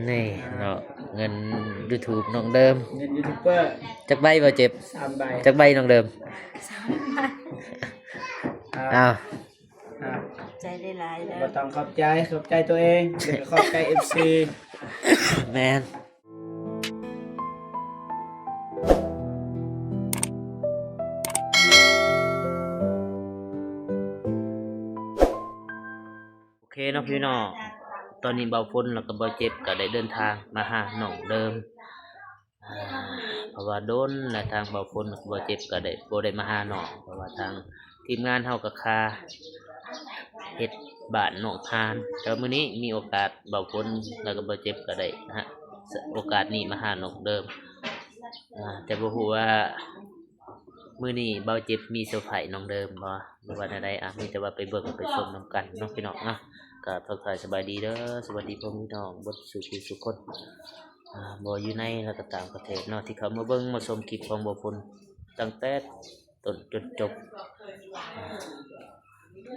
ນີ້ເນາະ ເງິນຢູທູບນ້ອງເດີມ ເງິນຢູທູບເບີ ຈັກໃບບໍ່ເຈັບ? ສາມໃບ ຈັກໃບນ້ອງເດີມ? ສາມໃບ ອ້າວ ຂອບໃຈຫຼາຍໆເດີ ບໍ່ຕ້ອງຂອບໃຈ ຂອບໃຈຕົວເອງ ແລ້ວກໍຂອບໃຈເອັຟຊີ ແມ່ນ ໂອເຄເນາະພີ່ນ້ອງ ຕອນນີ້ບ່າວຝົນ ແລ້ວກໍບ່າວເຈັບ ກໍໄດ້ເດີນທາງມາຫານ້ອງເດີມ ອ່າ ເພາະວ່າດົນແລ້ວ ທາງບ່າວຝົນກັບບ່າວເຈັບກໍໄດ້ ບໍ່ໄດ້ມາຫານ້ອງ ເພາະວ່າທາງທີມງານເຮົາກໍຄາເຮັດບ້ານນ້ອງຫານ ແຕ່ວ່າມື້ນີ້ມີໂອກາດ ບ່າວຝົນແລ້ວກໍບ່າວເຈັບກໍໄດ້ຫາໂອກາດນີ້ມາຫານ້ອງເດີມ ອ່າ ແຕ່ບໍ່ຮູ້ວ່າ ມື້ນີ້ບ່າວເຈັບມີເຊີໄພຣສ໌ນ້ອງເດີມບໍ່ ຫຼືວ່າແນວໃດ? ອ່ະ ມີແຕ່ວ່າໄປເບິ່ງໄປຊົມນຳກັນເນາະພີ່ນ້ອງເນາະ ກໍທັກທາຍສະບາຍດີເດີ ສະຫວັດດີພໍ່ແມ່ພີ່ນ້ອງເບິດສູ່ຜູ້ສູ່ຄົນ ອ່າ ບໍ່ຢູ່ໃນ ແລະ ກໍຕ່າງປະເທດເນາະ ທີ່ເຂົ້າມາເບິ່ງມາຊົມຄລິບຂອງບ່າວຝົນຕັ້ງແຕ່ຕົ້ນຈົນຈົບ ອ່າ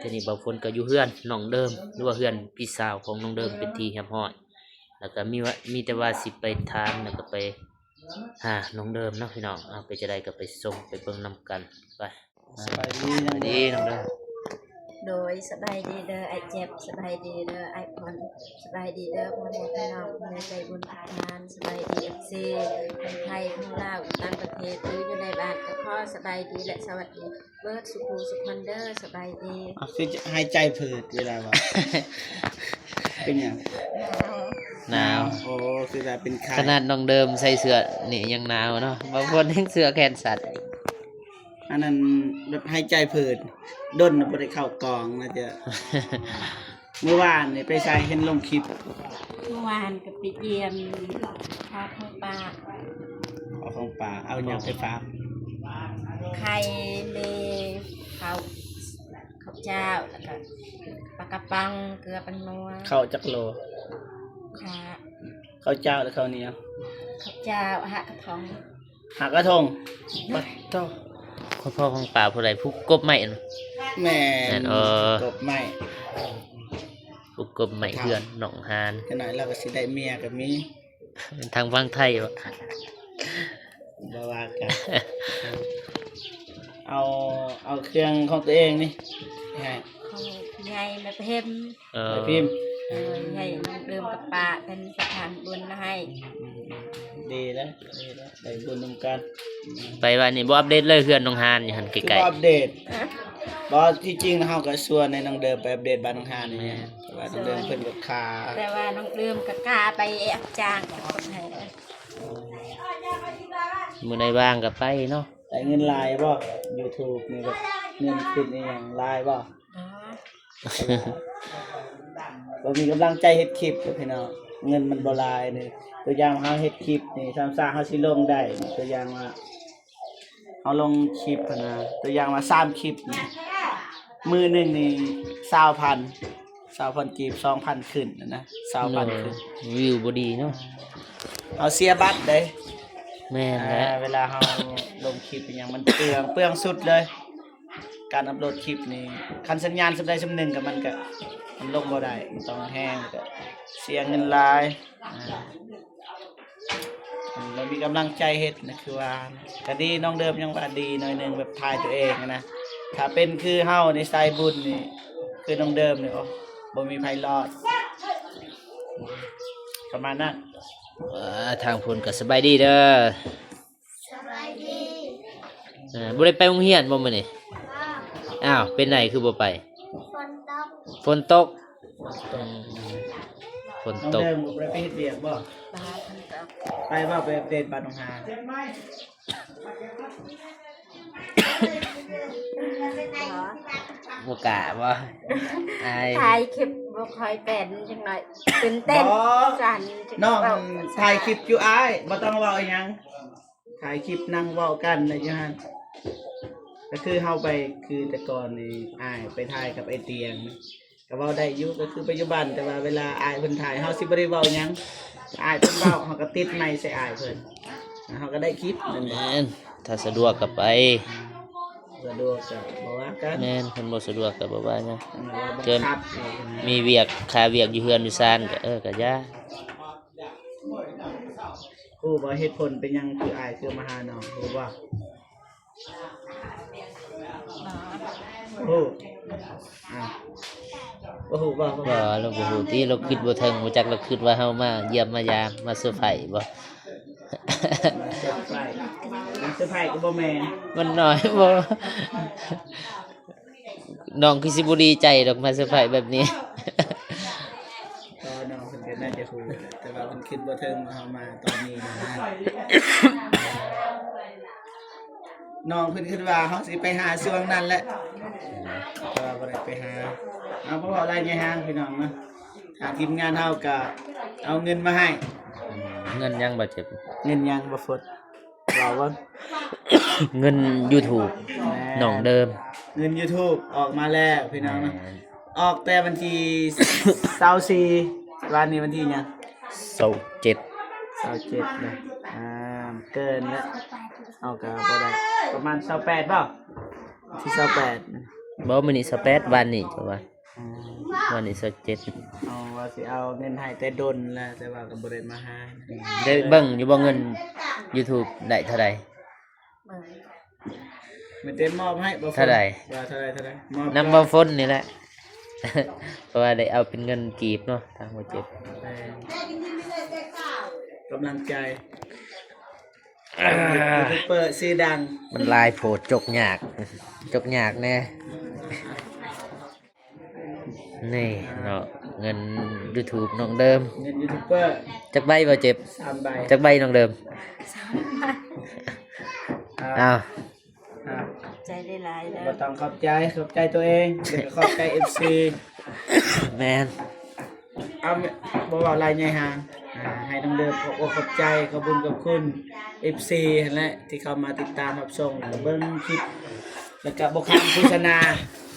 ທີນີ້ບ່າວຝົນກໍຢູ່ເຮືອນນ້ອງເດີມ ຫຼືວ່າເຮືອນພີ່ສາວຂອງນ້ອງເດີມເປັນທີ່ຮຽບຮ້ອຍ ແລ້ວກໍມີວ່າ ມີແຕ່ວ່າຊິໄປຖາມ ແລ້ວກໍໄປ ຫານ້ອງເດີມເນາະພີ່ນ້ອງ ເອົາ ເປັນຈັ່ງໃດກໍໄປຊົມໄປເບິ່ງນຳກັນ ໄປ ສະບາຍດີ ສະບາຍດີນ້ອງເດີມ ໂດຍ ສະບາຍດີເດີອ້າຍເຈັບ ສະບາຍດີເດີອ້າຍພົນ ສະບາຍດີເດີພໍ່ແມ່ພີ່ນ້ອງຜູ້ໃດໃຈບຸນທຸກທ່ານ ສະບາຍດີເອັຟຊີ ທັງໄທ ທັງລາວ ຕ່າງປະເທດ ຫຼືຢູ່ໃນບ້ານ ກໍຂໍສະບາຍດີ ແລະ ສະຫວັດດີ ເບິດສູ່ຜູ້ສູ່ຄົນເດີ ສະບາຍດີ ອ້າວ ຄືຈະຫາຍໃຈເພີດເວລາເວົ້າ ເປັນຫຍັງ? ໜາວ ໜາວ ໂອ້ ຄືວ່າເປັນໄຂ້ ຂະໜາດນ້ອງເດີມໃສ່ເສື້ອນີ້ຍັງໜາວເນາະ ບາງຄົນຍັງເສື້ອແຂນສັ້ນ ອັນນັ້ນແບບຫາຍໃຈເພີດ ດົນບໍ່ໄດ້ເຂົ້າກ້ອງນະເຈົ້າ. ມື້ວານນີ້ໄປໃສ ເຫັນລົງຄລິບ? ມື້ວານກໍໄປຢ້ຽມທາດຂອງປ້າ ເອົາຂອງປ້າ ເອົາຫຍັງໄປຝາກ? ໄຂ່ ເມ ເຂົ້າ ເຂົ້າເຈົ້າ ແລ້ວກໍປາກະປ໋ອງ ເກືອ ແປ້ງນົວ ເຂົ້າຈັກໂລ? ຫ້າ ເຂົ້າເຈົ້າ ຫຼື ເຂົ້າໜຽວ? ເຂົ້າເຈົ້າ ຫ້າກະຖອງ ຫ້າກະທົງ ປະໂທ້ ຂອງພໍ່ຂອງປ້າຜູ້ໃດ ຜູ້ກົບໄມ້ຫັ້ນ? ແມ່ນ ແມ່ນ ເອີ ກົບໄມ້ ຜູ້ກົບໄມ້ເຮືອນນ້ອງຫານ ຈັກໜ້ອຍລາວກໍຊິໄດ້ເມຍກໍມີ ທາງຝັ່ງໄທບໍ? ບໍ່ວ່າກັນ ເອົາ ເອົາເຄື່ອງຂອງຕົວເອງນີ້ໃຫ້ ຂອງໃຫຍ່ແມ່ເພັມ ເອີ ໃຫ້ພິມ ເອີ ໃຫ້ນ້ອງເດີມກັບປ້າເພິ່ນສະຖານບຸນມາໃຫ້ ອືມ ອືມ ອືມ ດີແລ້ວ ດີແລ້ວ ໄດ້ບຸນນຳກັນ ໄປວ່ານີ້ບໍ່ອັບເດດເລີຍ ເຮືອນນ້ອງຫານຢູ່ຫັ້ນໃກ້ໆ ຄືບໍ່ອັບເດດ ບໍ່ ທີ່ຈິງເຮົາກໍຊວນໃຫ້ນ້ອງເດີມໄປອັບເດດບ້ານນ້ອງຫານນີ້ ແມ່ນ ແຕ່ວ່ານ້ອງເດີມເພິ່ນກໍຄາ ແຕ່ວ່ານ້ອງເດີມກໍຄາໄປຮັບຈ້າງກັບໃຜ ມື້ໃດວ່າງກໍໄປເນາະ ໄດ້ເງິນຫຼາຍບໍ່? ຢູທູບນີ້ແບບເງິນຂຶ້ນອີ່ຫຍັງຫຼາຍບໍ່? ອໍ ບໍ່ມີກຳລັງໃຈເຮັດຄລິບເດີພີ່ນ້ອງ ເງິນມັນບໍ່ຫຼາຍເດີ ຕົວຢ່າງເຮົາເຮັດຄລິບນີ້ ສາມສາເຮົາຊິລົງໄດ້ ຕົວຢ່າງວ່າເຮົາລົງຄລິບຫັ້ນນະ ຕົວຢ່າງວ່າສາມຄລິບນີ້ ມື້ໜຶ່ງນີ້ຊາວພັນ ຊາວພັນກີບ ສອງພັນຂຶ້ນນະ ຊາວພັນຂຶ້ນ ວິວບໍ່ດີເນາະ ເຮົາເສຍບັດເດ້ ແມ່ນແຫຼະ ອ່າ ເວລາເຮົາລົງຄລິບອີ່ຫຍັງມັນເປືອງ ເປືອງສຸດເລີຍ ການອັບໂຫຼດຄລິບນີ້ ຄັນສັນຍານສ່ຳໃດສ່ຳໜຶ່ງກໍ ມັນກໍ ມັນລົງບໍ່ໄດ້ ມັນຕ້ອງແຮງ ແລ້ວກໍເສຍເງິນຫຼາຍ ອ່າ ມັນບໍ່ມີກຳລັງໃຈເຮັດນະ ຄືວ່າ ກໍດີ ນ້ອງເດີມຍັງວ່າດີໜ້ອຍໜຶ່ງ ແບບຖ່າຍຕົວເອງນະ ຖ້າເປັນຄືເຮົານີ້ ສາຍບຸນນີ້ ຄືນ້ອງເດີມນີ້ ໂອ້ ບໍ່ມີໃຜລອດ ປະມານນັ້ນ ເອີ ທາງພຸ້ນກໍສະບາຍດີເດີ. ສະບາຍດີ ເອີ ບໍ່ໄດ້ໄປໂຮງຮຽນບໍ່ມື້ນີ້? ອ້າວ ເປັນໃດຄືບໍ່ໄປ? ຝົນຕົກ ຝົນຕົກ ອືມ ຝົນຕົກ ນ້ອງເດີມບໍ່ໄດ້ໄປເຮັດວຽກບໍ່? ບໍ່ ຝົນຕົກ ໄປບໍ່ ໄປອັບເດດບ້ານນ້ອງຫານ? ບໍ່ ບໍ່ກ້າບໍ່? ອາຍ ຖ່າຍຄລິບບໍ່ຄ່ອຍເປັນ ຈັກໜ້ອຍຕື່ນເຕັ້ນ ບໍ່ ສັ່ນ ນ້ອງຖ່າຍຄລິບຢູ່ອ້າຍ ບໍ່ຕ້ອງເວົ້າອີ່ຫຍັງ. ຖ່າຍຄລິບນັ່ງເວົ້າກັນນະຢູ່ຫັ້ນ ກໍຄືເຮົາໄປ ຄືແຕ່ກ່ອນນີ້ ອ້າຍໄປຖ່າຍກັບໄອ້ຕຽງ ກໍເວົ້າໄດ້ຢູ່ ກໍຄືປັດຈຸບັນ ແຕ່ວ່າເວລາອ້າຍເພິ່ນຖ່າຍ ເຮົາຊິບໍ່ໄດ້ເວົ້າຫຍັງ ອ້າຍເພິ່ນເວົ້າ ເຮົາກໍຕິດໄມໃສ່ອ້າຍເພິ່ນ ເຮົາກໍໄດ້ຄລິບແມ່ນບໍ່? ແມ່ນ ຖ້າສະດວກກໍໄປ ສະດວກກໍບໍ່ວ່າກັນ ແມ່ນ ເພິ່ນບໍ່ສະດວກກໍບໍ່ວ່າຫຍັງ ແຕ່ວ່າບັງຄັບ ມີວຽກ ຄາວຽກຢູ່ເຮືອນຢູ່ຊານກໍ ເອີ ກໍຢ່າ. ຮູ້ບໍ່ເຫດຜົນເປັນຫຍັງຄືອ້າຍຄືມາຫານ້ອງ ຮູ້ບໍ່? ຮູ້. ອ່າ ບໍ່ຮູ້ບໍ່? ບໍ່ ລາວບໍ່ຮູ້ຕິ ລາວຄິດບໍ່ເຖິງ ບໍ່ຈັກ ລາວຄິດວ່າເຮົາມາຢ້ຽມມາຢາມ ມາເຊີໄພບໍ່? ມາເຊີໄພ ມັນເຊີໄພກໍບໍ່ແມ່ນ ມັນນ້ອຍບໍ່? ນ້ອງຄືຊິບໍ່ດີໃຈດອກ ມາເຊີໄພແບບນີ້. ກໍນ້ອງເພິ່ນກໍໜ້າຈະຮູ້ແຫຼະ ແຕ່ວ່າເພິ່ນຄິດບໍ່ເຖິງວ່າເຮົາມາຕອນນີ້ນະ. ນ້ອງເພິ່ນຄິດວ່າເຮົາຊິໄປຫາຊ່ວງນັ້ນແຫຼະ ແຕ່ວ່າບໍ່ໄດ້ໄປຫາ. ເອົາ ບໍ່ເວົ້າຫຼາຍຍາຍຫາງ ພີ່ນ້ອງເນາະ ທາງທີມງານເຮົາກໍເອົາເງິນມາໃຫ້. ເງິນຫຍັງບໍ່ເຈັບ? ເງິນຫຍັງບໍ່ຟົດ? ເວົ້າເບິ່ງ. ເງິນຢູທູບ ແມ່ນ ນ້ອງເດີມ ເງິນຢູທູບອອກມາແລ້ວ ພີ່ນ້ອງເນາະ. ແມ່ນ ອອກແຕ່ວັນທີຊາວສີ່ ວານນີ້ວັນທີຫຍັງ? ຊາວເຈັດ ຊາວເຈັດນະ. ອ່າ ເກີນແລ້ວ ເຮົາກໍບໍ່ໄດ້ ປະມານຊາວແປດບໍ່? ວັນທີຊາວແປດນະ. ບໍ່ ມື້ນີ້ຊາວແປດ ວານນີ້ເຈົ້າວ່າ ອືມ ວັນນີ້ຊາວເຈັດ. ເອົາ ວ່າຊິເອົາເງິນໃຫ້ແຕ່ດົນແລ້ວ ແຕ່ວ່າກໍບໍ່ໄດ້ມາຫາ. ໄດ້ເບິ່ງຢູ່ບໍ່ ເງິນຢູທູບໄດ້ເທົ່າໃດ? ເບິ່ງ ມີແຕ່ມອບໃຫ້ບໍ່ ເທົ່າໃດ? ວ່າເທົ່າໃດ ເທົ່າໃດ? ມອບນຳບໍ່ຝົນນີ້ແຫຼະ ເພາະວ່າໄດ້ເອົາເປັນເງິນກີບເນາະ ທາງບໍ່ເຈັບ. ແມ່ນ ກຳລັງໃຈ ອ່າ ຢູທູບເປີຊື່ດັງ ມັນຫຼາຍໂພດ ຈົກຍາກ ຈົກຍາກແດ່. ນີ້ເນາະ ເງິນຢູທູບນ້ອງເດີມ ເງິນຢູທູບເປີ ຈັກໃບບໍ່ເຈັບ? ສາມໃບ. ຈັກໃບນ້ອງເດີມ? ສາມໃບ. ອ້າວ ຂອບໃຈຫຼາຍໆເດີ ບໍ່ຕ້ອງຂອບໃຈ ຂອບໃຈຕົວເອງ ແລ້ວກໍຂອບໃຈເອັຟຊີ. ແມ່ນ ເອົາ ບໍ່ເວົ້າຫຼາຍຍາຍຫາງ ອ່າ ໃຫ້ນ້ອງເດີມຂອບອົກຂອບໃຈ ຂອບບຸນຂອບຄຸນເອັຟຊີຫັ້ນແຫຼະ ທີ່ເຂົ້າມາຕິດຕາມຮັບຊົມ ແລ້ວກໍເບິ່ງຄລິບ ແລ້ວກໍບໍ່ຂ້າມໂຄສະນາ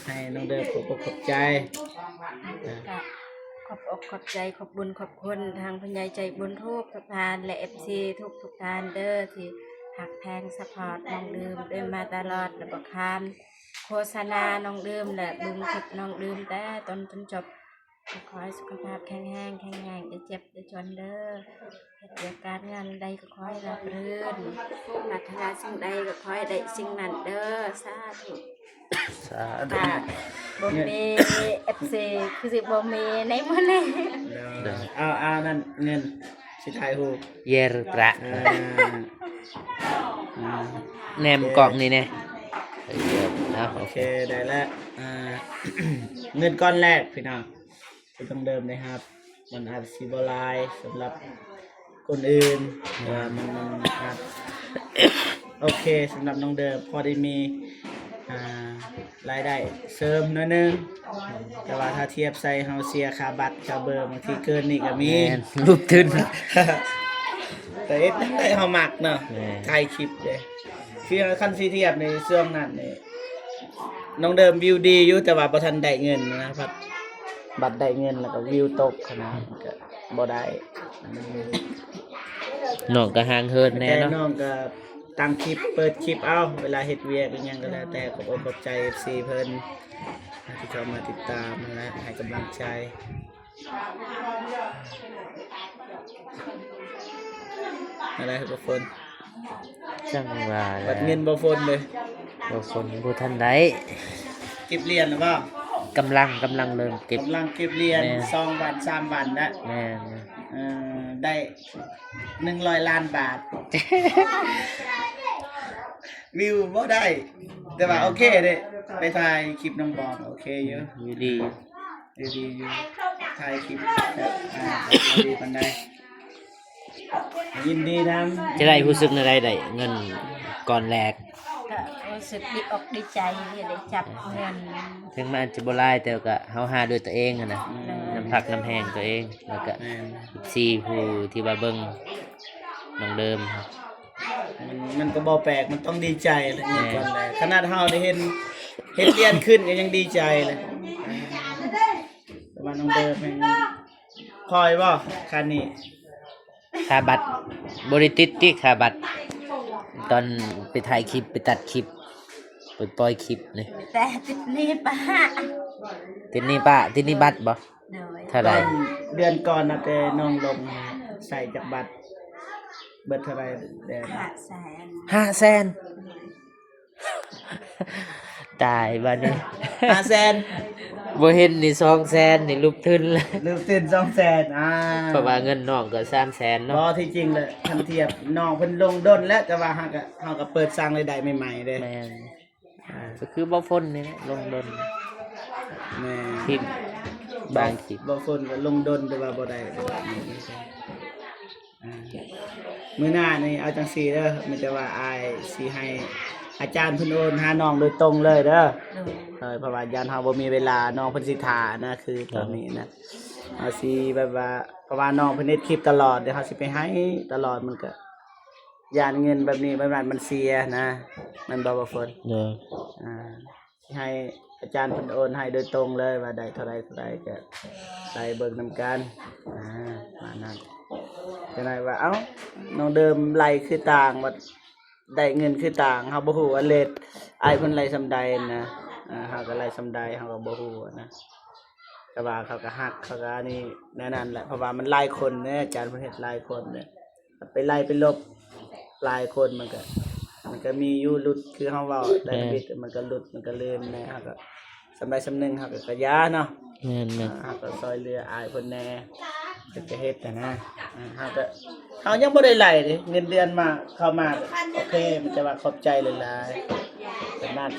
ໃຫ້ນ້ອງເດີມຂອບອົກຂອບໃຈ. ກໍຂອບອົກຂອບໃຈ ຂອບບຸນຂອບຄຸນທາງຜູ້ໃຫຍ່ໃຈບຸນທຸກໆທ່ານ ແລະ ເອັຟຊີທຸກໆທ່ານເດີ ທີ່ຮັກແພງຊັບພອດນ້ອງເດີມດ້ວຍມາຕະຫຼອດ ແລະ ບໍ່ຂ້າມໂຄສະນານ້ອງເດີມ ແລະ ເບິ່ງຄລິບນ້ອງເດີມແຕ່ຕົ້ນຈົນຈົບ. ຂໍໃຫ້ສຸຂະພາບແຂງແຮງ ແຂງແຮງ ຢ່າເຈັບຢ່າຈົນເດີ. ເຮັດວຽກການງານໃດກໍຂໍໃຫ້ລາບລື່ນ ປາດຖະໜາສິ່ງໃດກໍຂໍໃຫ້ໄດ້ສິ່ງນັ້ນເດີ. ສາທຸ ສາທຸ. ຖ້າບໍ່ມີເອັຟຊີ ຄືຊິບໍ່ມີໃນມື້ນີ້. ເອົາ ເອົານັ້ນເງິນ ຊິຖ່າຍຮູບ ເຢຣະ ອ່າ ອ່າ ແນມກ້ອງນີ້ແດ່. ເອີ ເອົາ ໂອເຄ ໂອເຄ ໄດ້ແລ້ວ. ອ່າ ເງິນກ້ອນແລກ ພີ່ນ້ອງ ທີ່ຕ້ອງເລີ່ມໄດ້ຮັບ ມັນອາດຊິບໍ່ຫຼາຍສຳລັບຄົນອື່ນ ແຕ່ວ່າມັນ ມັນອາດ ໂອເຄ ສຳລັບນ້ອງເດີມ ພໍໄດ້ມີ ອ່າ ລາຍໄດ້ເສີມໜ້ອຍໜຶ່ງ ແຕ່ວ່າຖ້າທຽບໃສ່ເຮົາເສຍຄ່າບັດຄ່າເບີ ບາງທີເກີນນີ້ກໍມີ. ແມ່ນ ຫຼຸບທຶນ ແຕ່ເຮັດຫຍັງໄດ້ ເຮົາມັກເນາະ. ແມ່ນ ຖ່າຍຄລິບເດ້ ຄືຄັນຊິທຽບໃນຊ່ວງນັ້ນນີ້ ນ້ອງເດີມວິວດີຢູ່ ແຕ່ວ່າບໍ່ທັນໄດ້ເງິນນະ ພັດ ບັດໄດ້ເງິນແລ້ວກໍວິວຕົກຫັ້ນນະ ກໍບໍ່ໄດ້. ນ້ອງກໍຫ່າງເຫີນແດ່ເນາະ ແຕ່ນ້ອງກໍຕັ້ງຄລິບ ເປີດຄລິບເອົາ ເວລາເຮັດວຽກອີ່ຫຍັງກໍແລ້ວແຕ່. ຂອບອົກຂອບໃຈເອັຟຊີເພິ່ນທີ່ເຂົ້າມາຕິດຕາມຫັ້ນແຫຼະ ໃຫ້ກຳລັງໃຈ. ອັນໃດບໍ່ຝົນ? ຈັ່ງວ່າແຫຼະ ບັດເງິນບໍ່ຝົນເດ້. ບໍ່ຝົນ ບໍ່ທັນໄດ້ ເກັບຫຼຽນແລ້ວບໍ່? ກຳລັງ ກຳລັງເລີ່ມເກັບ ກຳລັງເກັບຫຼຽນ. ແມ່ນ ສອງວັນ ສາມວັນແລ້ວ. ແມ່ນ ເອີ ໄດ້ໜຶ່ງຮ້ອຍລ້ານບາດ ວິວບໍ່ໄດ້ ແຕ່ວ່າໂອເຄເດ້ ໄປຖ່າຍຄລິບນ້ອງບອນ ໂອເຄຢູ່ ຢູ່ດີ ຢູ່ດີຢູ່ ຖ່າຍຄລິບແບບ ອ່າ ບໍ່ດີປານໃດ. ຍິນດີນຳ. ຈະໄດ້ຮູ້ສຶກແນວໃດ ໄດ້ເງິນກ້ອນແລກ? ກໍຮູ້ສຶກດີອົກດີໃຈທີ່ໄດ້ຈັບເງິນ ເຖິງມັນອາດຈະບໍ່ຫຼາຍ ແຕ່ກໍເຮົາຫາດ້ວຍຕົວເອງຫັ້ນນະ. ແມ່ນ ນ້ຳພັກນ້ຳແຮງຕົວເອງ ແລ້ວກໍ ແມ່ນ ເອັຟຊີຜູ້ທີ່ວ່າເບິ່ງນ້ອງເດີມ ມັນ ມັນກໍບໍ່ແປກ ມັນຕ້ອງດີໃຈແຫຼະ. ແມ່ນ ເງິນກ້ອນແລກ ຂະໜາດເຮົາໄດ້ເຫັນ ເຫັນຫຼຽນຂຶ້ນກໍຍັງດີໃຈເລີຍ. ແຕ່ວ່ານ້ອງເດີມແມ່ນ ພໍຢູ່ບໍ່ ຄັນນີ້? ຄ່າບັດ ບໍ່ໄດ້ຕິດຕິ ຄ່າບັດ ຕອນໄປຖ່າຍຄລິບ ໄປຕັດຄລິບ ໄປປ່ອຍຄລິບນີ້ ແຕ່ຕິດໜີ້ປ້າ ຕິດໜີ້ປ້າ ຕິດໜີ້ບັດບໍ່? ໂດຍ ເທົ່າໃດ? ຕອນເດືອນກ່ອນນະ ແຕ່ນ້ອງລົງໃຊ້ຈັກບັດ? ເບິດເທົ່າໃດແດ່? ຫ້າແສນ. ຫ້າແສນ? ຕາຍບາດນີ້ ຫ້າແສນ ບໍ່ເຫັນນີ້ ສອງແສນ ນີ້ຫຼຸບທຶນແລ້ວ ຫຼຸບທຶນສອງແສນ. ອ່າ ເພາະວ່າເງິນນ້ອງກໍສາມແສນເນາະ. ບໍ່ ທີ່ຈິງແລ້ວ ຄັນທຽບ ນ້ອງເພິ່ນລົງດົນແລ້ວ ແຕ່ວ່າເຮົາກໍ ເຮົາກໍເປີດສ້າງລາຍໄດ້ໃໝ່ໆເດ້. ແມ່ນ ອ່າ ກໍຄືບໍ່ຝົນນີ້ແຫຼະ ລົງດົນ. ແມ່ນ ທິບ ບາງທິບ ບໍ່ຝົນກໍລົງດົນ ແຕ່ວ່າບໍ່ໄດ້. ອ່າ ມື້ໜ້ານີ້ເອົາຈັ່ງຊີ້ເດີ ມີແຕ່ວ່າອ້າຍຊິໃຫ້ອາຈານເພິ່ນໂອນຫານ້ອງໂດຍຕົງເລີຍເດີ. ໂດຍ ເອີ ເພາະວ່າຢ້ານເຮົາບໍ່ມີເວລາ ນ້ອງເພິ່ນຊິຖ້ານະ ຄືຕອນນີ້ນະ ເຮົາຊິແບບວ່າ ເພາະວ່ານ້ອງເພິ່ນເຮັດຄລິບຕະຫຼອດ ດຽວເຮົາຊິໄປໃຫ້ຕະຫຼອດ ມັນກໍຢ້ານເງິນແບບນີ້ແບບນັ້ນມັນເສຍນະ ແມ່ນບໍ່ ບໍ່ຝົນ? ໂດຍ ອ່າ ໃຫ້ອາຈານເພິ່ນໂອນໃຫ້ໂດຍຕົງເລີຍ ວ່າໄດ້ເທົ່າໃດເທົ່າໃດ ກໍໄລ່ເບິ່ງນຳກັນ. ອ່າ ປະມານນັ້ນ. ຈັກໜ້ອຍວ່າ ເອົ້າ ນ້ອງເດີມໄລ່ຄືຕ່າງ ວ່າໄດ້ເງິນຄືຕ່າງ ເຮົາບໍ່ຮູ້ວ່າເລດອ້າຍເພິ່ນໄລ່ສ່ຳໃດນະ. ອ່າ ເຮົາກໍໄລ່ສ່ຳໃດ ເຮົາກໍບໍ່ຮູ້ນະ ແຕ່ວ່າເຂົາກໍຮັກ ເຂົາກໍອັນນີ້ແນວນັ້ນແຫຼະ ເພາະວ່າມັນຫຼາຍຄົນເດ້ ອາຈານເພິ່ນເຮັດຫຼາຍຄົນເດ້. ໄປໄລ່ໄປລົບຫຼາຍຄົນ ມັນກໍ ມັນກໍມີຢູ່ຫຼຸດ ຄືເຮົາເວົ້າ ແມ່ນ ໄດ້ບິດ ມັນກໍຫຼຸດ ມັນກໍເລີນແດ່ ເຮົາກໍສ່ຳໃດສ່ຳໜຶ່ງ ເຮົາກໍກະຢ່າເນາະ. ແມ່ນໆ ເຮົາກໍຊ່ອຍເຫຼືອອ້າຍເພິ່ນແດ່ ເພິ່ນກໍເຮັດຫັ້ນນະ. ເຮົາກໍ ເຮົາຍັງບໍ່ໄດ້ໄລ່ເດ້ ເງິນເດືອນມາ ເຂົ້າມາ ໂອເຄ ມີແຕ່ວ່າຂອບໃຈຫຼາຍໆ ແບບນັ້ນ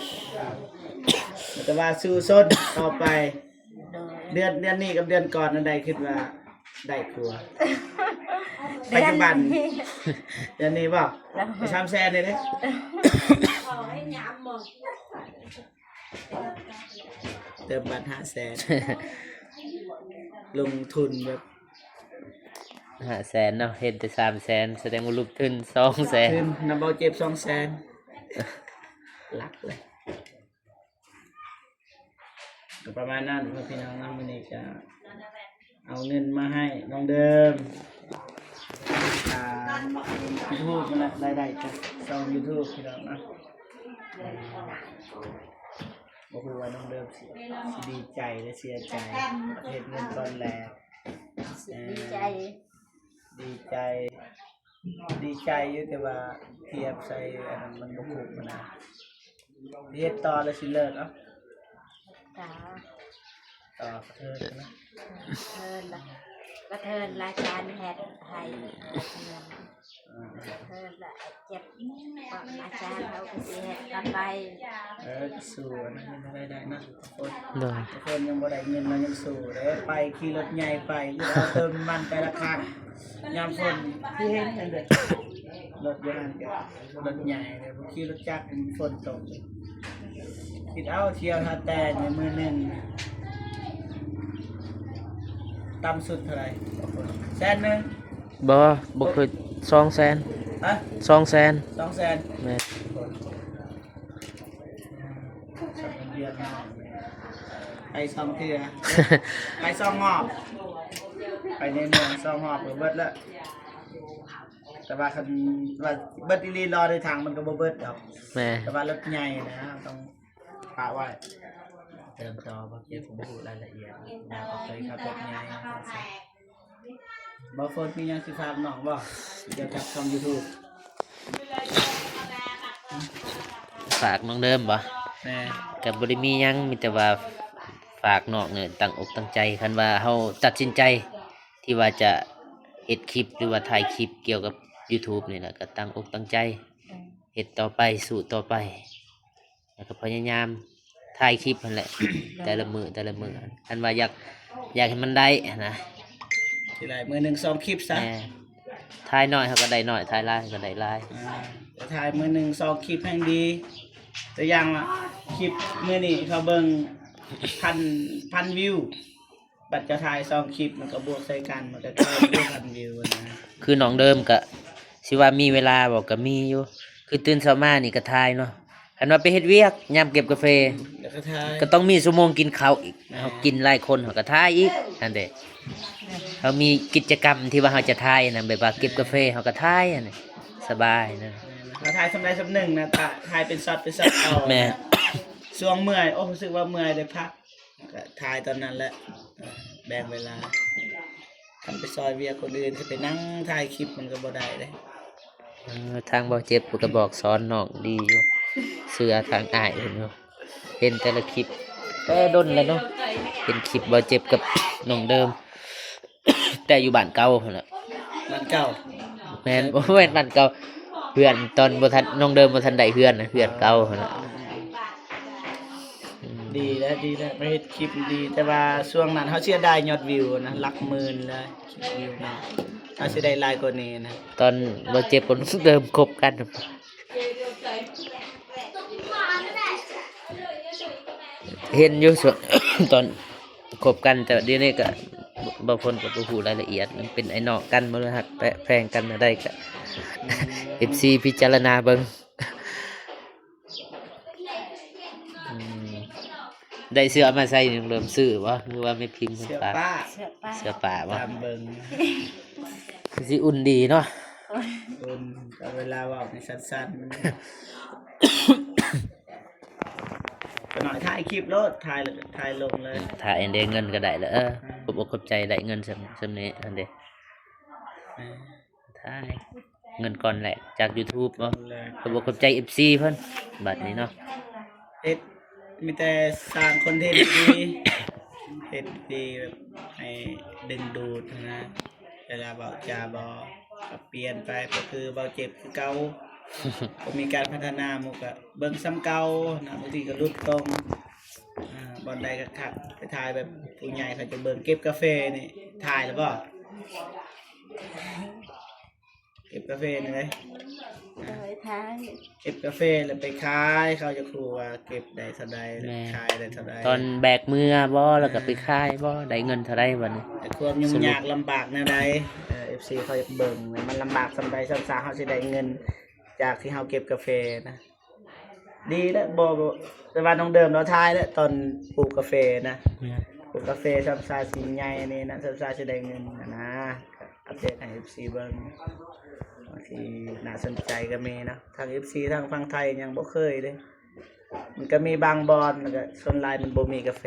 ມີແຕ່ວ່າສູ້ຊົນຕໍ່ໄປ. ໂດຍ ເດືອນ ເດືອນນີ້ກັບເດືອນກ່ອນນັ້ນ ໄດ້ຄິດວ່າໄດ້ກວ່າ ປັດຈຸບັນ ເດືອນນີ້ບໍ່? ໂດຍ ສາມແສນນີ້ເດ້ ເຕີມບັດຫ້າແສນ ລົງທຶນແບບຫ້າແສນເນາະ ເຮັດໄດ້ສາມແສນ ສະແດງວ່າຫຼຸບທຶນສອງແສນ ທຶນນຳເບົາເຈັບສອງແສນ ຫຼັກເລີຍ. ກໍປະມານນັ້ນເນາະ ພີ່ນ້ອງເນາະ. ມື້ນີ້ກໍເອົາເງິນມາໃຫ້ນ້ອງເດີມ ອ່າ ຢູທູບ ນັ້ນລະ ລາຍໄດ້ຈາກຊ່ອງຢູທູບ ພີ່ນ້ອງເນາະ. ບໍ່ຮູ້ວ່ານ້ອງເດີມຊິ ຊິດີໃຈ ຫຼື ເສຍໃຈ ເຮັດເງິນກ່ອນແລ້ວ ດີໃຈ ດີໃຈ ດີໃຈຢູ່ ແຕ່ວ່າທຽບໃສ່ອັນນັ້ນມັນບໍ່ຄຸ້ມນະ. ເຮັດຕໍ່ແລ້ວຊິເລີກເອົາ ຕໍ່ ຕໍ່ກະເທີນນະ ກະເທີນລະ ກະເທີນລາຍການເຮັດໃຫ້ ເອີ ກະເທີນລະເຈັບ ອາຈານເຮົາກໍຊິເຮັດຕໍ່ໄປ. ເອີ ກໍສູ້ ອັນນັ້ນຍັງໄດ້ ໄດ້ນະ ໂດຍ ຄົນຍັງບໍ່ໄດ້ເງິນ ເຮົາຍັງສູ້ເດ້. ໄປຂີ່ລົດໃຫຍ່ໄປ ເອົາເຕີມນ້ຳມັນແຕ່ລະຄັ້ງ ຍາມຝົນຄືເຫັນນັ້ນເດ້ ລົດຢູ່ຫັ້ນກໍລົດໃຫຍ່ເດ້ ບໍ່ຂີ່ລົດຈັກ ຝົນຕົກ. ຄິດເອົາ ທ່ຽວຫາແຕ່ງໃນມື້ໜຶ່ງ ຕ່ຳສຸດເທົ່າໃດ? ແສນໜຶ່ງ? ບໍ່ ບໍ່ເຄີຍ ສອງແສນ. ຮະ? ສອງແສນ. ສອງແສນ? ແມ່ນ. ໄປສອງເທື່ອ ໄປສອງຮອບ ໄປໃນເມືອງສອງຮອບກໍເບິດແລ້ວ. ແຕ່ວ່າຄັນວ່າເບິດອີ່ຫຼີ ລໍໃນຖັງມັນກໍບໍ່ເບິດດອກ. ແມ່ນ. ແຕ່ວ່າລົດໃຫຍ່ນະ ຕ້ອງປະໄວ້. ເຕີມຕໍ່ ບໍ່ເກັບ ບໍ່ຮູ້ລາຍລະອຽດ ບໍ່ເຄີຍຂັບລົດໃຫຍ່. ບໍ່ ຝົນ ມີຫຍັງຊິຝາກນ້ອງບໍ່ ກ່ຽວກັບຊ່ອງຢູທູບ? ຝາກນ້ອງເດີມບໍ່? ແມ່ນ. ກໍບໍ່ໄດ້ມີຫຍັງ ມີແຕ່ວ່າຝາກນ້ອງນີ້ຕັ້ງອົກຕັ້ງໃຈ. ຄັນວ່າເຮົາຕັດສິນໃຈທີ່ວ່າຈະເຮັດຄລິບ ຫຼືວ່າຖ່າຍຄລິບກ່ຽວກັບຢູທູບນີ້ແຫຼະ ກໍຕັ້ງອົກຕັ້ງໃຈ ເຮັດຕໍ່ໄປ ສູ້ຕໍ່ໄປ. ແລ້ວກໍພະຍາຍາມຖ່າຍຄລິບຫັ້ນແຫຼະ ແຕ່ລະມື້ ແຕ່ລະມື້ ຄັນວ່າຢາກ ຢາກໃຫ້ມັນໄດ້ຫັ້ນນະ ຊິໄດ້ມື້ໜຶ່ງສອງຄລິບຊະ. ແມ່ນ. ຖ່າຍໜ້ອຍເຮົາກໍໄດ້ໜ້ອຍ ຖ່າຍຫຼາຍເຮົາກໍໄດ້ຫຼາຍ. ອ່າ ຖ່າຍມື້ໜຶ່ງສອງຄລິບແຮ່ງດີ. ຕົວຢ່າງວ່າ ຄລິບມື້ນີ້ເຂົາເບິ່ງພັນ ພັນວິວ. ບັດເຈົ້າຖ່າຍສອງຄລິບ ມັນກໍບວກໃສ່ກັນ ມັນກໍເກີນຢູ່ພັນວິວນະ. ຄືນ້ອງເດີມກໍຊິວ່າມີເວລາບໍ່ ກໍມີຢູ່. ຄືຕື່ນເຊົ້າມານີ້ກໍຖ່າຍເນາະ ຄັນວ່າໄປເຮັດວຽກຍາມເກັບກາເຟ ແລ້ວກໍຖ່າຍ ກໍຕ້ອງມີຊົ່ວໂມງກິນເຂົ້າອີກ. ແມ່ນ. ເຮົາກິນຫຼາຍຄົນເຮົາກໍຖ່າຍອີກຫັ້ນເດ້. ເຮົາມີກິດຈະກຳທີ່ວ່າເຮົາຈະຖ່າຍນະ ແບບວ່າເກັບກາເຟເຮົາກໍຖ່າຍຫັ້ນ ສະບາຍນະ. ແມ່ນ. ເຮົາຖ່າຍສ່ຳໃດສ່ຳໜຶ່ງນະ ຖ້າຖ່າຍເປັນຊັອດເປັນຊັອດເອົາ. ແມ່ນ. ຊ່ວງເມື່ອຍ ໂອ້ ຮູ້ສຶກວ່າເມື່ອຍ ໄດ້ພັກ ກໍຖ່າຍຕອນນັ້ນແຫຼະ ເອີ ແບ່ງເວລາ. ຄັນໄປຊ່ອຍວຽກຄົນອື່ນ ຊິໄປນັ່ງຖ່າຍຄລິບ ມັນກໍບໍ່ໄດ້ເດ້. ເອີ ທາງບໍ່ເຈັບເພິ່ນກໍບອກສອນນ້ອງດີຢູ່ ເຊື່ອທາງອ້າຍເພິ່ນຢູ່ ເຫັນແຕ່ລະຄລິບແຕ່ດົນແລ້ວເນາະ ເຫັນຄລິບບໍ່ເຈັບກັບນ້ອງເດີມ ແຕ່ຢູ່ບ້ານເກົ່າຫັ້ນແຫຼະ ບ້ານເກົ່າ ແມ່ນ ບໍ່ແມ່ນບ້ານເກົ່າ ເຮືອນຕອນບໍ່ທັນ ນ້ອງເດີມບໍ່ທັນໄດ້ເຮືອນນະ ເຮືອນເກົ່າຫັ້ນນະ ອືມ ດີແລ້ວ ດີແລ້ວ ມາເຮັດຄລິບດີ ແຕ່ວ່າຊ່ວງນັ້ນເຮົາເສຍດາຍຍອດວິວນະ ຫຼັກໝື່ນເລີຍ ຄລິບວິວເນາະ ເຮົາຊິໄດ້ຫຼາຍກວ່ານີ້ນະ ຕອນບໍ່ເຈັບກໍເລີ່ມຄົບກັນ ເຫັນຢູ່ຊ່ວງຕອນ ຄົບກັນ ແຕ່ດຽວນີ້ກໍບໍ່ ບໍ່ພົ້ນກໍບໍ່ຮູ້ລາຍລະອຽດ ມັນເປັນອ້າຍນ້ອງກັນ ບໍ່ຮູ້ຮັກແພງກັນແນວໃດ ກໍເອັຟຊີພິຈາລະນາເບິ່ງ ອືມ ໄດ້ເສື້ອມາໃສ່ນີ້ ເລີ່ມຊື້ບໍ່ ຫຼືວ່າແມ່ພິມເພິ່ນຝາກ? ເສື້ອປ້າ ເສື້ອປ້າ ເສື້ອປ້າບໍ່? ຕາມເບິ່ງ ຄືຊິອຸ່ນດີເນາະ ອຸ່ນ ກໍເວລາເວົ້ານີ້ສັ້ນໆ ກໍໜ້ອຍ ຖ່າຍຄລິບໂລດ ຖ່າຍ ຖ່າຍລົງເລີຍ ອືມ ຖ່າຍໄດ້ເງິນກໍໄດ້ແລ້ວ ເອີ ອືມ ຂອບອົກຂອບໃຈ ໄດ້ເງິນສ່ຳ ສ່ຳນີ້ຫັ້ນເດ້ ອືມ ຖ່າຍ ເງິນກ້ອນແລກຈາກຢູທູບເນາະ ແລກ ຂອບອົກຂອບໃຈເອັຟຊີເພິ່ນ ບັດນີ້ເນາະ ເຮັດ ມີແຕ່ສ້າງຄອນເທັນດີ ເຮັດດີແບບໃຫ້ດຶງດູດຫັ້ນນະ ເວລາເວົ້າຈາບໍ່ ກໍປ່ຽນໄປ ກໍຄືເວົ້າເຈັບຄືເກົ່າ ບໍ່ມີການພັດທະນາ ໝູ່ກໍເບິ່ງສ່ຳເກົ່ານະ ບາງທີກໍຫຼຸດຕົງ ອ່າ ບ່ອນໃດຄັກໆ ໄປຖ່າຍແບບຜູ້ໃຫຍ່ເຂົາຈະເບິ່ງ ເກັບກາເຟນີ້ ຖ່າຍແລ້ວບໍ່? ເກັບກາເຟນີ້ເດ້ ໂດຍ ຖ່າຍ ເກັບກາເຟແລ້ວໄປຂາຍ ເຂົາຢາກຮູ້ວ່າເກັບໄດ້ເທົ່າໃດ ແມ່ນ ຂາຍໄດ້ເທົ່າໃດ ຕອນແບກເມືອບໍ່ ແລ້ວກໍໄປຂາຍບໍ່ ແມ່ນ ໄດ້ເງິນເທົ່າໃດບັດນີ້ ແຕ່ຄວາມຫຍຸ້ງຍາກລຳບາກແນວໃດ ເອີ ເອັຟຊີເຂົາຢາກເບິ່ງ ມັນລຳບາກສ່ຳໃດສ່ຳສາ ເຮົາຊິໄດ້ເງິນຈາກທີ່ເຮົາເກັບກາເຟນະ. ດີແລ້ວ ບໍ່ ບໍ່ ແຕ່ວ່ານ້ອງເດີມລາວຖ່າຍແລ້ວ ຕອນປູກກາເຟນະ ແມ່ນ ປູກກາເຟຊ້ຳຊາສີໃຫຍ່ນີ້ນະ ຊ້ຳຊາຊິໄດ້ເງິນຫັ້ນນະ ກໍອັບເດດໃຫ້ເອັຟຊີເບິ່ງ ບາງທີໜ້າສົນໃຈກໍມີເນາະ ທາງເອັຟຊີທາງຝັ່ງໄທຍັງບໍ່ເຄີຍເດ້ ມັນກໍມີບາງບ່ອນ ແລ້ວກໍສ່ວນຫຼາຍມັນບໍ່ມີກາເຟ.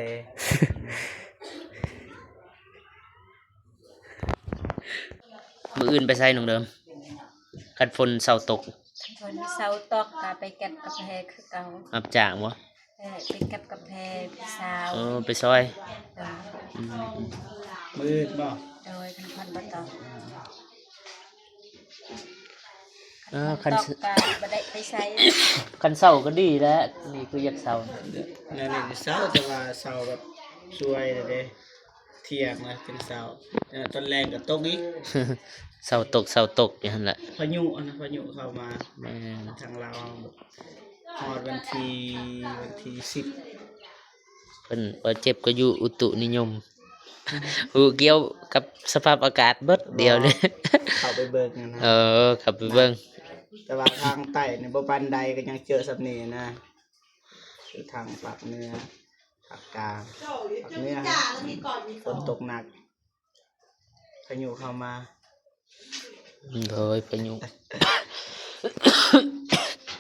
ມື້ອື່ນໄປໃສນ້ອງເດີມ? ຄັນຝົນເຊົາຕົກ ຄັນຝົນເຊົາຕົກກໍໄປເກັບກາແຟຄືເກົ່າ. ຮັບຈ້າງບໍ່? ເອີ ໄປເກັບກາແຟຜູ້ສາວ. ເອີ ໄປຊ່ອຍ. ເອີ ອືມ ມື້ອື່ນບໍ່? ໂດຍ ຄັນຝົນບໍ່ຕົກ. ເອີ ຄັນ ຕກກໍບໍ່ໄດ້ໄປໃສ ຄັນເຊົາກໍດີແຫຼະ ນີ້ຄືຢາກເຊົາ ແນວນີ້ເຊົາ ແຕ່ວ່າເຊົາແບບສວຍແລ້ວເດ້ ທ່ຽງແລ້ວຈຶ່ງເຊົາ ແຕ່ຕອນແລງກໍຕົກອີກ ເຊົາຕົກ ເຊົາຕົກຢູ່ຫັ້ນແຫຼະ ພາຍຸຫັ້ນນະ ພາຍຸເຂົ້າມາ ແມ່ນ ທາງລາວເຮົາ ຮອດວັນທີ ວັນທີສິບ ເພິ່ນ ບໍ່ເຈັບກໍຢູ່ອຸຕຸນິຍົມ ຮູ້ກ່ຽວກັບສະພາບອາກາດເບິດດຽວນີ້ ເຂົ້າໄປເບິ່ງນະ ເອີ ເຂົ້າໄປເບິ່ງ ແຕ່ວ່າທາງໃຕ້ນີ້ບໍ່ປານໃດ ກໍຍັງເຈີສ່ຳນີ້ນະ ຄືທາງພາກເໜືອ ພາກກາງ ພາກເໜືອ ຝົນຕົກໜັກ ພາຍຸເຂົ້າມາ ໂດຍ ພາຍຸ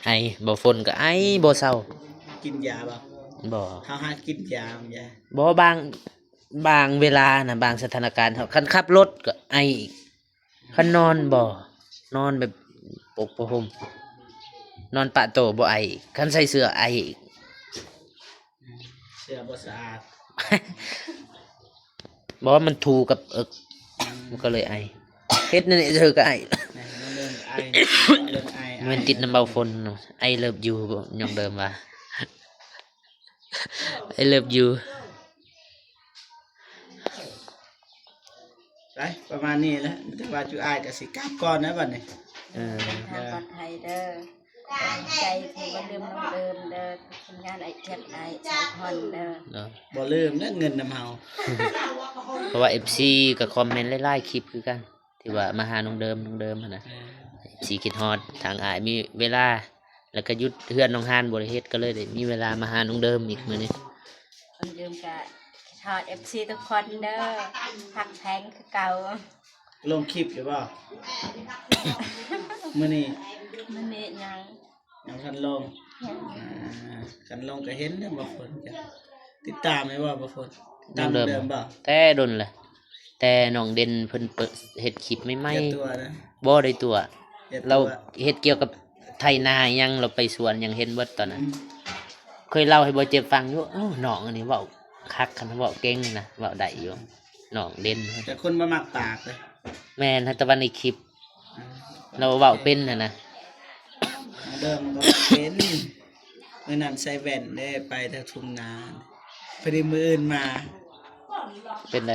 ໄອ ບໍ່ຝົນກໍໄອບໍ່ເຊົາ ກິນຢາບໍ່? ບໍ່ ເຮົາຫາກິນຢາ ຢາ ບໍ່ ບາງ ບາງເວລານະ ບາງສະຖານະການ ເຮົາ ຄັນຂັບລົດກໍໄອອີກ ຄັນນອນບໍ່ ນອນແບບປົກຜ້າຫົ່ມ ນອນປະໂຕບໍ່ໄອອີກ ຄັນໃສ່ເສື້ອໄອອີກ ເສື້ອບໍ່ສະອາດ ບໍ່ ມັນຖູກັບເອິກ ອືມ ມັນກໍເລີຍໄອ ເຮັດແນວນີ້ເທື່ອກໍໄອ ແມ່ນ ເລີ່ມໄອ ເລີ່ມໄອ ແມ່ນຕິດນຳເບົາຝົນເນາະ I love you ນ້ອງເດີມວ່າ I love you ໄປ ປະມານນີ້ແຫຼະ ແຕ່ວ່າຈຸອ້າຍກໍຊິກັບກ່ອນນະບັດນີ້ ເອີ ເດີ ທາງປອດໄພເດີ ຂອບໃຈທີ່ບໍ່ລືມນ້ອງເດີມເດີ ທີມງານອ້າຍແຈັດ ອ້າຍສາຍພອນເດີ ເນາະ ບໍ່ລືມເດີ ເງິນນຳເຮົາ ເພາະວ່າເອັຟຊີກໍຄອມເມັນຫຼາຍໆຄລິບຄືກັນ ທີ່ວ່າມາຫານ້ອງເດີມ ນ້ອງເດີມຫັ້ນນະ ເອີ ເອັຟຊີຄິດຮອດທາງອ້າຍ ມີເວລາ ແລ້ວກໍຢຸດເຮືອນນ້ອງຮານບໍ່ໄດ້ເຮັດ ກໍເລີຍໄດ້ມີເວລາມາຫານ້ອງເດີມອີກມື້ນີ້ ນ້ອງເດີມກໍຄິດຮອດເອັຟຊີທຸກຄົນເດີ ຮັກແພງຄືເກົ່າ. ລົງຄລິບຢູ່ບໍ່? ມື້ນີ້ ມື້ນີ້ຍັງ ຍັງບໍ່ທັນລົງ ຍັງ ອ່າ ຄັນລົງກໍເຫັນເດ້ ບໍ່ຝົນ ຕິດຕາມໄດ້ບໍ່? ບໍ່ຝົນ ຕິດຕາມເດີມບໍ່? ແຕ່ດົນແຫຼະ ແຕ່ນ້ອງເດັ່ນເພິ່ນເປີດເຮັດຄລິບໃໝ່ໆ ຢ່າຕົວະນະ ບໍ່ໄດ້ຕົວະ ລາວເຮັດກ່ຽວກັບໄຖນາຫຍັງ ລາວໄປສວນຫຍັງ ເຫັນເບິດຕອນນັ້ນ. ອືມ ເຄີຍເລົ່າໃຫ້ບໍ່ເຈັບຟັງຢູ່. ໂອ້ ນ້ອງອັນນີ້ເວົ້າຄັກ ຄັນເວົ້າເກັ່ງນະ ເວົ້າໄດ້ຢູ່ ນ້ອງເດັ່ນ. ແຕ່ຄົນບໍ່ມັກປາກເດ້. ແມ່ນ ແຕ່ວ່າໃນຄລິບ ອືມ ລາວເວົ້າເປັນຫັ້ນນະ. ເລີ່ມກໍເປັນ ມື້ນັ້ນໃສ່ແວ່ນເດ້ ໄປແຖວທົ່ງນາ ພໍດີມື້ອື່ນມາ ເປັນໃດ?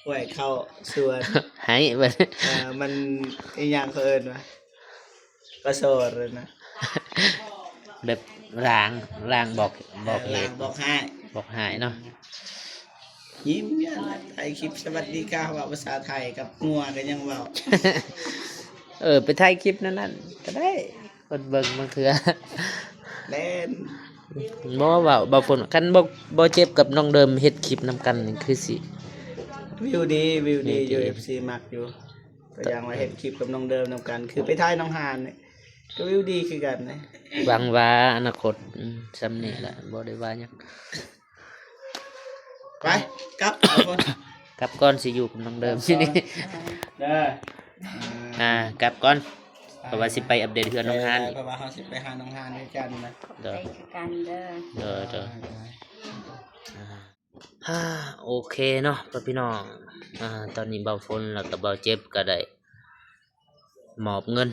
ຫ້ວຍເຂົ້າສວນ ໄຫ້ເບິດ. ເອີ ມັນອີຫຍັງເຂົາເອີ້ນວ່າ ປະສອດນະ ແບບລາງ ລາງບອກ ບອກເຫດ ເອີ ລາງບອກຮ້າຍ ບອກຮ້າຍເນາະ. ຍິ້ມຢູ່ຫັ້ນແຫຼະ ຖ່າຍຄລິບສະຫວັດດີກາ ເວົ້າພາສາໄທກັບງົວກໍຍັງເວົ້າ. ເອີ ໄປຖ່າຍຄລິບນັ້ນໆກໍໄດ້ ຄົນເບິ່ງບາງເທື່ອ. ແລ່ນ ບໍ່ ເວົ້າ ບໍ່ ເວົ້າ ບໍ່ຝົນ ຄັນບໍ່ ບໍ່ເຈັບກັບນ້ອງເດີມເຮັດຄລິບນຳກັນນີ້ຄືຊິ ວິວດີ ວິວດີ ວິວດີຢູ່ ເອັຟຊີມັກຢູ່. ຕົວຢ່າງວ່າເຮັດຄລິບກັບນ້ອງເດີມນຳກັນ ຄືໄປຖ່າຍໜອງຫານນີ້ ກໍວິວດີຄືກັນເດ້. ຫວັງວ່າອະນາຄົດ ອືມ ສ່ຳນີ້ແຫຼະ ບໍ່ໄດ້ວ່າຫຍັງ. ໄປ ກັບ ກັບກ່ອນ ຊິຢູ່ກັບນ້ອງເດີມ ກັບກ່ອນ ເດີ ອ່າ ກັບກ່ອນ ເພາະວ່າຊິໄປອັບເດດເຮືອນນ້ອງຮານອີກ ເພາະວ່າເຮົາຊິໄປຫານ້ອງຮານຄືກັນນະ. ໂດຍ ໂດຍ ໂດຍ ໂດຍ ອ່າ ໂອເຄເນາະ ພໍ່ແມ່ພີ່ນ້ອງ. ອ່າ ຕອນນີ້ບ່າວຝົນ ແລ້ວກໍບ່າວເຈັບ ກໍໄດ້ ມອບເງິນ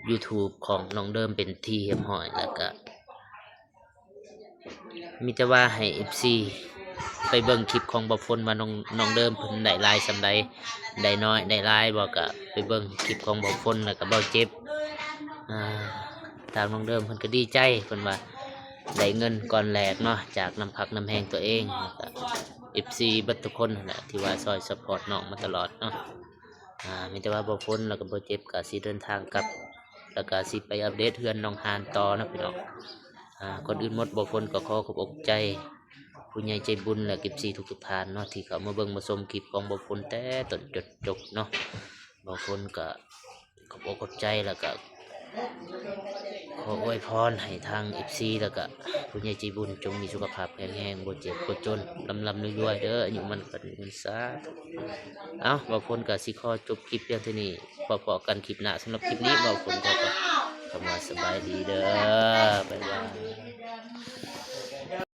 ຢູທູບຂອງນ້ອງເດີມເປັນທີ່ຮຽບຮ້ອຍ ແລ້ວກະມີແຕ່ວ່າໃຫ້ເອັຟຊີໄປເບິ່ງຄລິບຂອງບ່າວຝົນວ່ານ້ອງ ນ້ອງເດີມເພິ່ນໄດ້ຫຼາຍສ່ຳໃດ ໄດ້ໜ້ອຍໄດ້ຫຼາຍບໍ່ ກະໄປເບິ່ງຄລິບຂອງບ່າວຝົນ ແລ້ວກະບ່າວເຈັບ. ອ່າ ທາງນ້ອງເດີມເພິ່ນກະດີໃຈ ເພິ່ນວ່າໄດ້ເງິນກ້ອນແລກເນາະ ຈາກນ້ຳພັກນ້ຳແຮງຕົວເອງ ແລ້ວກະເອັຟຊີເບິດທຸກຄົນຫັ້ນແຫຼະ ທີ່ວ່າຊ່ອຍຊັບພອດນ້ອງມາຕະຫຼອດເນາະ. ອ່າ ມີແຕ່ວ່າບ່າວຝົນ ແລ້ວກໍບ່າວເຈັບ ກໍຊິເດີນທາງກັບ ແລ້ວກໍຊິໄປອັບເດດເຮືອນໜອງຫານຕໍ່ເນາະພີ່ນ້ອງ. ອ່າ ກ່ອນອື່ນໝົດ ບ່າວຝົນກໍຂໍຂອບອົກຂອບໃຈຜູ້ໃຫຍ່ໃຈບຸນ ແລະ ເອັຟຊີທຸກໆທ່ານເນາະ ທີ່ເຂົ້າມາເບິ່ງມາຊົມຄລິບຂອງບ່າວຝົນແຕ່ຕົ້ນຈົນຈົບເນາະ. ບ່າວຝົນກໍຂອບອົກຂອບໃຈ ແລ້ວກໍ ຂໍອວຍພອນໃຫ້ທາງເອັຟຊີ ແລ້ວກະຜູ້ໃຫญ่ໃຈບຸນ ຈົ່ງມີສຸຂະພາບແຂງແຮງ ບໍ່ເຈັບບໍ່ຈົນ ລ່ຳໆລວຍໆເດີ ອາຍຸໝັ້ນຂວັນຍືນ ສາທຸ. ເອົ້າ ບ່າວຝົນກະຊິຂໍຈົບຄລິບພຽງເທົ່ານີ້ ພໍ້ກັນຄລິບໜ້າ. ສຳລັບຄລິບນີ້ ບ່າວຝົນຂໍກ່າວຄຳວ່າສະບາຍດີເດີ ບາຍບາຍ.